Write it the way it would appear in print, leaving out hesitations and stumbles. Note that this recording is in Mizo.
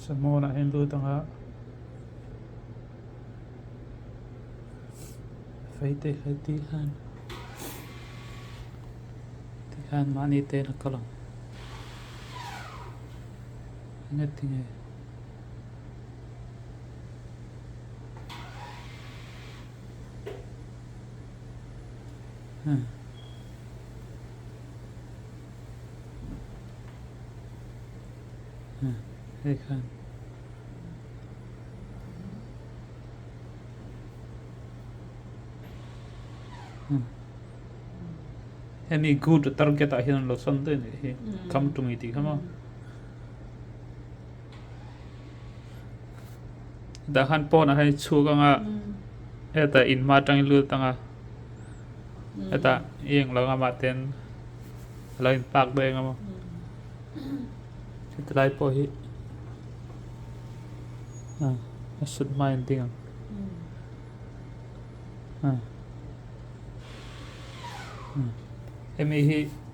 Sahmawn ah hian lut anga fei te kha ti khan tikhan mahni te in a kal ang engati nge. Hei khan hemi good target ah hian an lo sawn daih a nih hi come to me tih kha maw tah khan pawnah hian i chhuk anga hetah in hma atangin lut anga hetah i englo anga mah ten a lo in park daih anga maw heti lai pawh hi a sut hma in ding ang hemi hi.